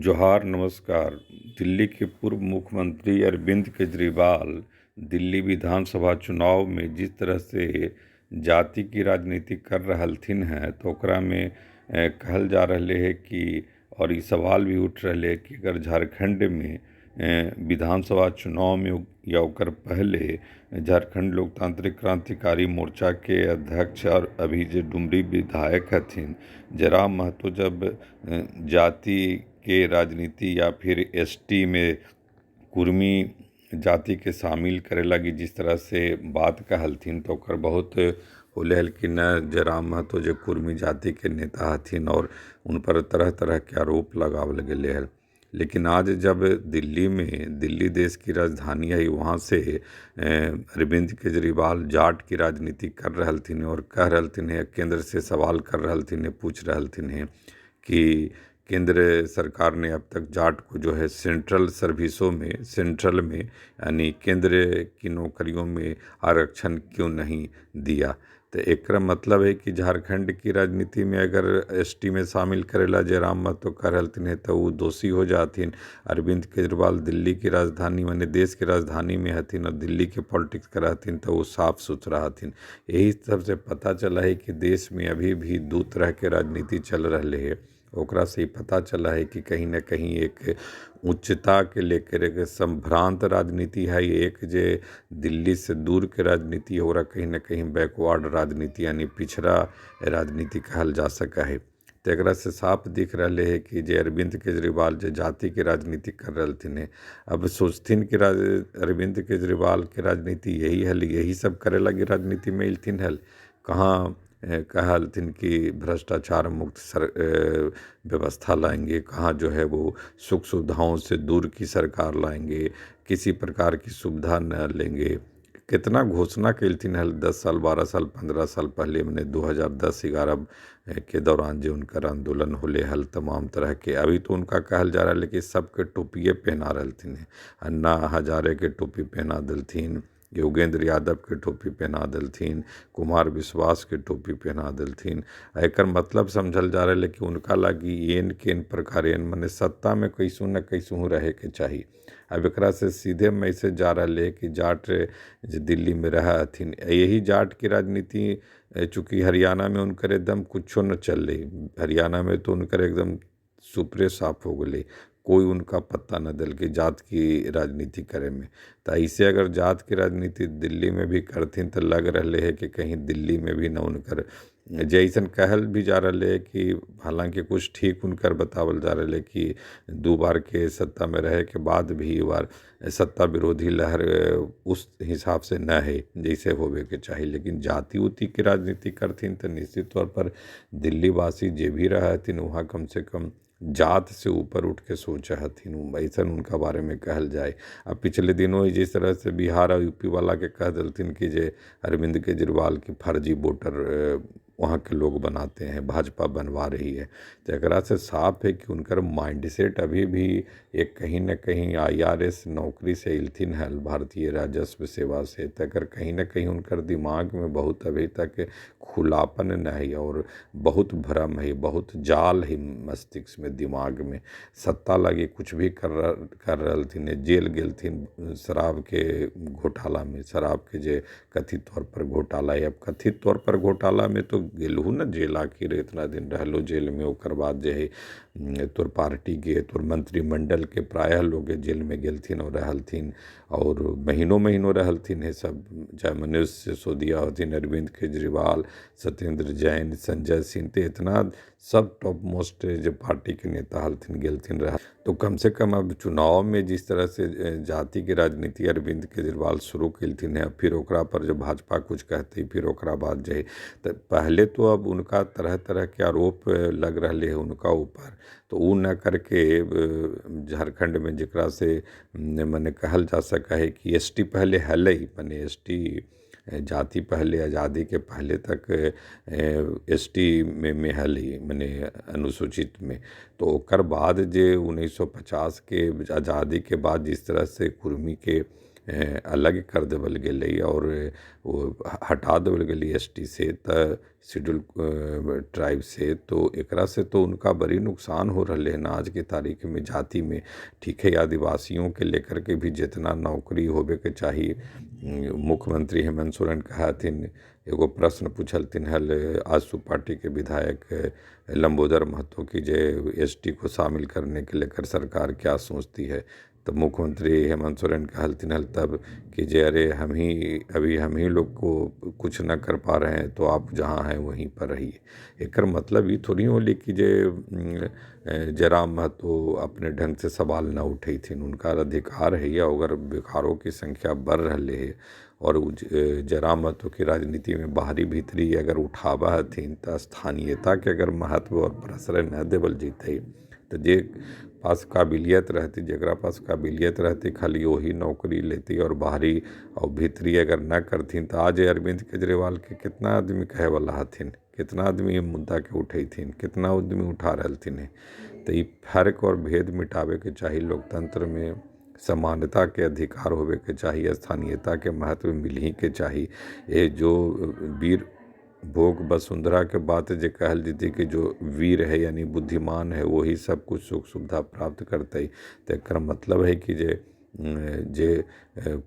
जोहार नमस्कार। दिल्ली के पूर्व मुख्यमंत्री अरविंद केजरीवाल दिल्ली विधानसभा चुनाव में जिस तरह से जाति की राजनीति कर रहलथिन हैं, तो ओकरा में कहल जा रहे है कि और ई सवाल भी उठ रहे है कि अगर झारखंड में विधानसभा चुनाव में या ओकर पहले झारखंड लोकतांत्रिक क्रांतिकारी मोर्चा के अध्यक्ष और अभी जे डुमरी विधायक हथिन जयराम महतो जब जाति के राजनीति या फिर एसटी में कुर्मी जाति के शामिल करे लगी जिस तरह से बात कहलथिन, तो ओकर बहुत होले हल कि न जयराम महतो जे कुर्मी जाति के नेता हथिन और उन पर तरह तरह के आरोप लगावल गेले हल। लेकिन आज जब दिल्ली में, दिल्ली देश की राजधानी है, वहाँ से अरविंद केजरीवाल जाट की राजनीति कर रहलथिन और कह रहलथिन है, केंद्र से सवाल कर रहलथिन है, पूछ रहलथिन है कि केंद्र सरकार ने अब तक जाट को जो है सेंट्रल सर्विसों में, सेंट्रल में यानी केंद्र की नौकरियों में आरक्षण क्यों नहीं दिया। तो एकरा मतलब है कि झारखंड की राजनीति में अगर एसटी में शामिल करेला जयराम महतो कह रहलथिन है तो वो दोषी हो जाथिन। अरविंद केजरीवाल दिल्ली की राजधानी माने देश के राजधानी में हथिन और दिल्ली के पॉलिटिक्स कर हथिन तो वो साफ सुथरा हथिन। यही सबसे पता चला है कि देश में अभी भी दो तरह के राजनीति चल रहे है। ओकरा से ही पता चला है कि कहीं ना कहीं एक उच्चता के लेकर एक संभ्रांत राजनीति है, एक जे दिल्ली से दूर के राजनीति हो रहा कहीं ना कहीं बैकवर्ड राजनीति यानी पिछड़ा राजनीति कहल जा सका है। तो एकरा से साफ दिख रहा है कि जे अरविंद केजरीवाल जे जाति के राजनीति कर रहलथिन है, अब सोचथिन कि अरविंद केजरीवाल के राजनीति यही हल, यही सब करे लगी राजनीति में अयलथिन हल। कहाँ कहलथिन कि भ्रष्टाचार मुक्त व्यवस्था लाएंगे, कहाँ जो है वो सुख सुविधाओं से दूर की सरकार लाएंगे, किसी प्रकार की सुविधा न लेंगे। कितना घोषणा कलथिन हल 10 साल 12 साल 15 साल पहले, मैंने 2010-11 के दौरान जो उनकर आंदोलन होले हल तमाम तरह के। अभी तो उनका कहल जा रहा है कि सबके टोपिए पहना रहलथिन है, अन्ना हजारे के टोपी पहना दिलथिन, योगेंद्र यादव के टोपी पहना दिलथिन, कुमार विश्वास के टोपी पहना दिलथिन। एकर मतलब समझल जा रहा है कि उनका लागी एन केन प्रकार एन माने सत्ता में कैसहू न कैसहू रहे के चाही। अब एकरा से सीधे मैसेज जा रहा है कि जाट जे दिल्ली में रह हथिन, यही जाट की राजनीति चूँकि हरियाणा में उनकर एकदम कुछो न चल, हरियाणा में तो उनकर एकदम सुपरे साफ हो गई, कोई उनका पत्ता न दिल के जात की राजनीति करे में। तो ऐसे अगर जात की राजनीति दिल्ली में भी करथिन तो लग रहे है कि कहीं दिल्ली में भी न उनकर जैसन कहल भी जा रहा है कि हालांकि कुछ ठीक उनकर बतावल जा रहा है कि 2 बार के सत्ता में रहे के बाद भी बार सत्ता विरोधी लहर उस हिसाब से न है जैसे होवे के चाहिए। लेकिन जाति उति की राजनीति करथिन तो निश्चित तौर पर दिल्ली वासी जे भी रह हथिन वहाँ कम से कम जात से ऊपर उठ के सोच हथिन, ऐसा उनका बारे में कहल जाए। अब पिछले दिनों जिस तरह से बिहार और यूपी वाला के कह दिलथिन कि जे अरविंद केजरीवाल की फर्जी वोटर वहाँ के लोग बनाते हैं, भाजपा बनवा रही है, तो एकरा से साफ है कि उनकर माइंडसेट अभी भी एक कहीं ना कहीं IRS नौकरी से अयलथिन हल, भारतीय राजस्व सेवा से, तकर कहीं ना कहीं उनकर दिमाग में बहुत अभी तक खुलापन नहीं और बहुत भ्रम है, बहुत जाल है मस्तिष्क में, दिमाग में। सत्ता लगी कुछ भी कर रहलथिन, जेल गेलथिन शराब के घोटाला में, शराब के जे कथित तौर पर घोटाला है। अब कथित तौर पर घोटाला में तो गेलहू न जेल, आखिर इतना दिन रहलो जेल में, ओकर बाद जे है तोर पार्टी के तोर मंत्रिमंडल के प्रायः लोग जेल में गेलथिन और रहलथिन और महीनों महीनों रहलथिन है सब, चाहे मनीष सिसोदिया होथिन, अरविंद केजरीवाल, सत्येंद्र जैन, संजय सिंह, तो इतना सब टॉप मोस्ट जो पार्टी के नेता हलथिन गेलथिन रह। तो कम से कम अब चुनाव में जिस तरह से जाति के राजनीति अरविंद केजरीवाल शुरू कलथिन है, फिर ओकरा पर जो भाजपा कुछ कहती, फिर ओकरा बाद जे तो पहले तो अब उनका तरह तरह के आरोप लग रहे है उनका ऊपर, तो ऊ न करके झारखंड में जकरा से मैंने कहल जा सका है कि एसटी पहले हलै, माने एसटी जाति पहले आज़ादी के पहले तक एसटी में हलै, माने अनुसूचित में, तो ओकर बाद जे 1950 के आज़ादी के बाद जिस तरह से कुर्मी के अलग कर देवल गेलै और वो हटा देवल गेलै एस टी से, तऽ शेड्यूल ट्राइब से, तो एकरा से तो उनका बड़ी नुकसान हो रहलै हन आज के तारीख में जाति में। ठीक है, आदिवासियों के लेकर के भी जितना नौकरी होबे के चाही, मुख्यमंत्री हेमंत सोरेन कहथिन, एगो प्रश्न पूछलथिन हल आजसू पार्टी के विधायक लंबोदर महतो की जे एस टी को शामिल करने के लेकर सरकार क्या सोचती है, तो मुख्यमंत्री हेमंत सोरेन कहलथिन हल तब कि जे अरे हम ही अभी हम ही लोग को कुछ न कर पा रहे हैं, तो आप जहाँ हैं वहीं पर रहिए। एकर मतलब ई थोड़ी होलै कि जे जयराम महतो अपने ढंग से सवाल न उठैथिन, उनका अधिकार है। अगर बेकारों की संख्या बढ़ रहलै है और जयराम महतो की राजनीति में बाहरी भीतरी अगर उठाबऽ हथिन तऽ स्थानीयता के अगर महत्व और प्रश्रय न देवल जैतै तऽ जे पास काबिलियत रहतै, जकरा पास काबिलियत रहतै खाली वही नौकरी लेतै, और बाहरी और भीतरी अगर न करथिन तऽ आज अरविन्द केजरीवाल के कितना आदमी कहे वाला हथिन, कितना आदमी ई मुद्दा के उठैथिन, कितना आदमी उठा रहलथिन हेँ। तऽ ई फर्क और भेद मिटाबे के चाही। लोकतंत्र में समानता के अधिकार होबे के चाही, स्थानीयता के महत्व मिलही के चाही। ये जो वीर भोग वसुंधरा के बात जे कहल जेतै कि जो वीर है यानी बुद्धिमान है वही सब कुछ सुख सुविधा प्राप्त करतै, तऽ एकर मतलब है कि जे जे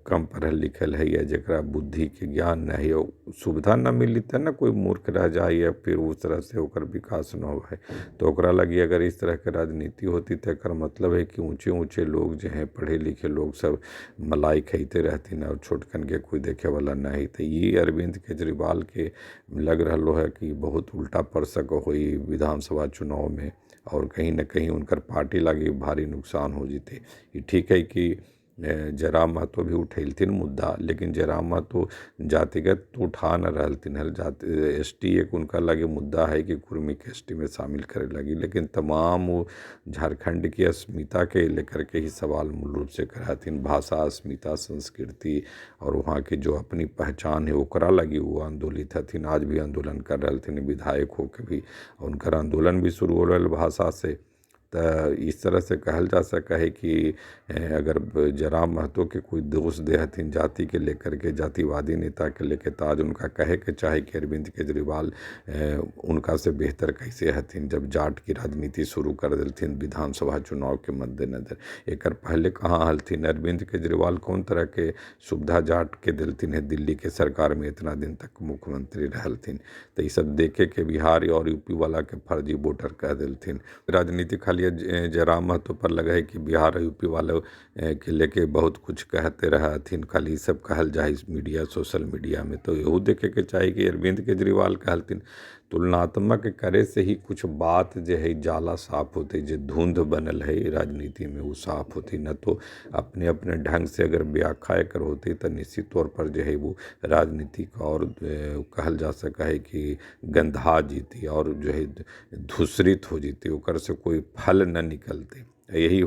कम पढ़ल लिखल है या जकरा बुद्धिके ज्ञान नहि है, सुविधा न मिली तब ने कोइ मूर्ख रह जाइ या फिर उस तरह से ओकर विकास न होइ है। तऽ ओकरा लागी अगर इस तरहके राजनीति होती तऽ एकर मतलब है कि ऊँचे ऊँचे लोग जे हैं पढ़े लिखे लोग सब मलाई खइते रहथिन और छोटकन के कोइ देखेवला न है। तऽ ई अरविन्द केजरीवाल के लग रहलो है कि बहुत उल्टा पड़ सको है विधानसभा चुनाव में, और कहीं न कहीं उनकर पार्टी लागी भारी नुकसान हो जैतै। ई ठीक है कि जयराम महतो भी उठेलथिन मुद्दा, लेकिन जयराम महतो जातिगत उठा न रहलथिन हल। जाति एस टी एक उनका लगे मुद्दा है कि कुर्मी के एस टी में शामिल करे लगी, लेकिन तमाम वो झारखंड की अस्मिता के लेकर के ही सवाल मूल रूप से करथिन। भाषा, अस्मिता, संस्कृति और वहाँ के जो अपनी पहचान है ओकरा लगी वो आंदोलित हथिन। आज भी आंदोलन कर रहलथिन विधायक होके भी, उनकर आंदोलन भी शुरू हो रहल भाषा से। तऽ इस तरह से कहल जा सकै है कि अगर जयराम महतो के कोइ दोष दे हथिन जाति के लेकर के, जातिवादी नेता के लेके, तऽ आज उनका कहे के चाही कि अरविन्द केजरीवाल उनका से बेहतर कैसे हथिन जब जाट की राजनीति शुरू कर देलथिन विधानसभा चुनाव के मद्देनजर। एकर पहले कहाँ हलथिन अरविन्द केजरीवाल, कौन तरह के सुविधा जाट के देलथिन है दिल्ली के सरकार में इतना दिन तक मुख्यमंत्री रहलथिन। तऽ ई सब देखे के बिहार और यूपी वाला के फर्जी वोटर कह देलथिन। राजनीति खाली जयराम महतो पर लगे है कि बिहार यूपी वाले के लेके बहुत कुछ कहते रहथिन, खाली सब कहल जाइ मीडिया सोशल मीडिया में। तो इहो देखे के चाही कि अरविन्द केजरीवाल कहलथिन। तुलनात्मक करे से ही कुछ बात जे है जाला साफ होते, जे धुंध बनल है राजनीति में वो साफ होती, न तो अपने अपने ढंग से अगर व्याख्या एकर होती तऽ निश्चित तौर पर जे है वो राजनीतिक और कहल जा सकै है कि गंधा जीती और जो है धूसरित हो जीती, ओकर से कोई फल न निकलते। यही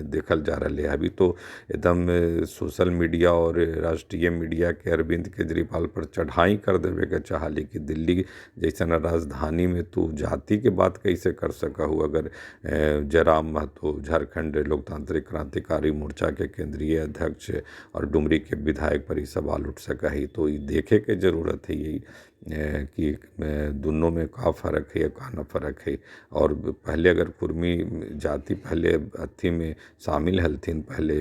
देखल जा रहलै है अभी तो एकदम सोशल मीडिया और राष्ट्रीय मीडिया के अरविन्द केजरीवाल पर चढ़ाई कर देवे के चाहली कि दिल्ली जैसन राजधानी में तू जाति के बात कैसे कर सकहु। अगर जयराम महतो झारखंड लोकतांत्रिक क्रांतिकारी मोर्चा के केंद्रीय अध्यक्ष और डुमरी के विधायक पर ई सवाल उठ सकै है, तो ई देखे के जरूरत है यही कि दुनों में का फर्क है या का न फर्क है। और पहले अगर कुर्मी जाति पहले अथी में शामिल हलथिन पहले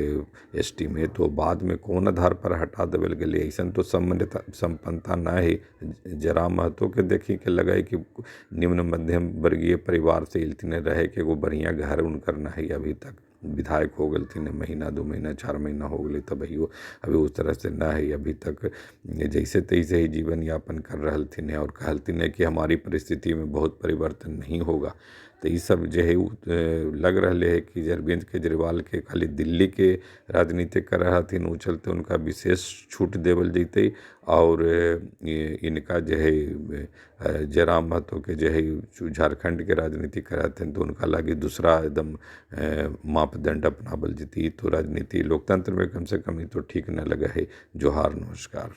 एस टी में, तो बाद में कौन आधार पर हटा देवल गेलै, अइसन तो सम्पन्नता न है। जयराम महतो के देखी के लगै है कि निम्न मध्यम वर्गीय परिवार से अयलथिन, रहे के एगो बढ़िया घर उनकर न है अभी तक, विधायक हो गेलथिन महीना 2 महीना 4 महीना हो गेलै तबहियो अभी उस तरह से न है, अभी तक जैसे तैसे ही जीवन यापन कर रहलथिन है और कहलथिन है कि हमारी परिस्थिति में बहुत परिवर्तन नहीं होगा। तऽ ई सब जे है लग रहलै है कि अरविन्द केजरीवाल के खाली दिल्ली के राजनीति करै हथिन ओ चलते उनका विशेष छूट देवल जैतै, और इनका जे है जयराम महतो के जे है झारखंड के राजनीति करै हथिन तो उनका लागी दूसरा एकदम मापदंड अपनावल जैतै। तो राजनीति लोकतंत्र में कम से कम ई तो ठीक न लगै है। जोहार, नमस्कार।